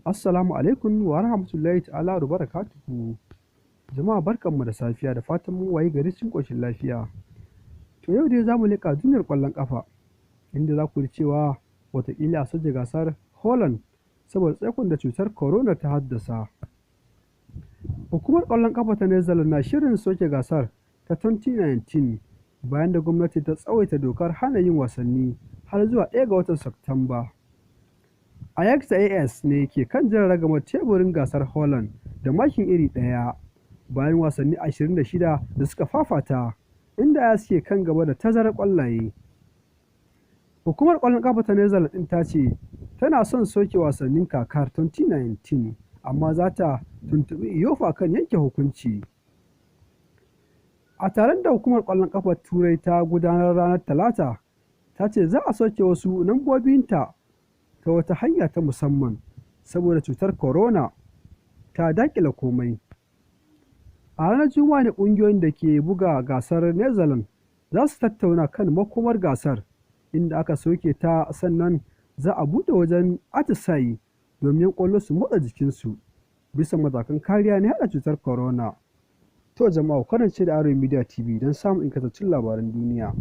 Assalamu alaikum wa rahmatullahi ta'ala wa barakatuhu. Jama'a, barkanmu da safiya, da fatan mun wayi gari cikin ƙoshin lafiya. To, yau dai za mu leƙa duniyar ƙwallon ƙafa, inda za ku ji cewa wataƙila a soke gasar Holland saboda tsaikon da cutar corona ta haddasa. Hukumar ƙwallon ƙafa ta Netherlands na shirin soke gasar ta 2019 bayan da gwamnati ta tsawaita dokar hana yin wasanni har zuwa 1 ga watan Satumba. Ajax da AS ne ke kan jan ragamar teburin gasar Holland da makin iri ɗaya bayan wasanni 26 da suka fafata, inda Ajax ke kan gaba da tazarar ƙwallaye. Hukumar ƙwallon ƙafa ta Netherlands ɗin ta ce tana son soke wasannin kakar 2019, amma za ta tuntuɓi UEFA kan yanke hukunci. A taron da Hukumar Ƙwallon Ƙafar Turai ta gudanar ranar Talata, ta ce za a soke wasu mambobinta ta wata hanya ta musamman saboda cutar corona ta daƙile komai. A ranar Juma'a ne ƙungiyoyin da ke buga gasar Netherlands za su tattauna kan makomar gasar, inda aka soke ta, sannan za a buɗe wajen atisaye domin 'yan ƙwallo su motsa jikinsu bisa matakan kariya na yaɗa cutar corona. To jama'a, ku kasance da Arewa Media TV don samun ingantattun labaran duniya.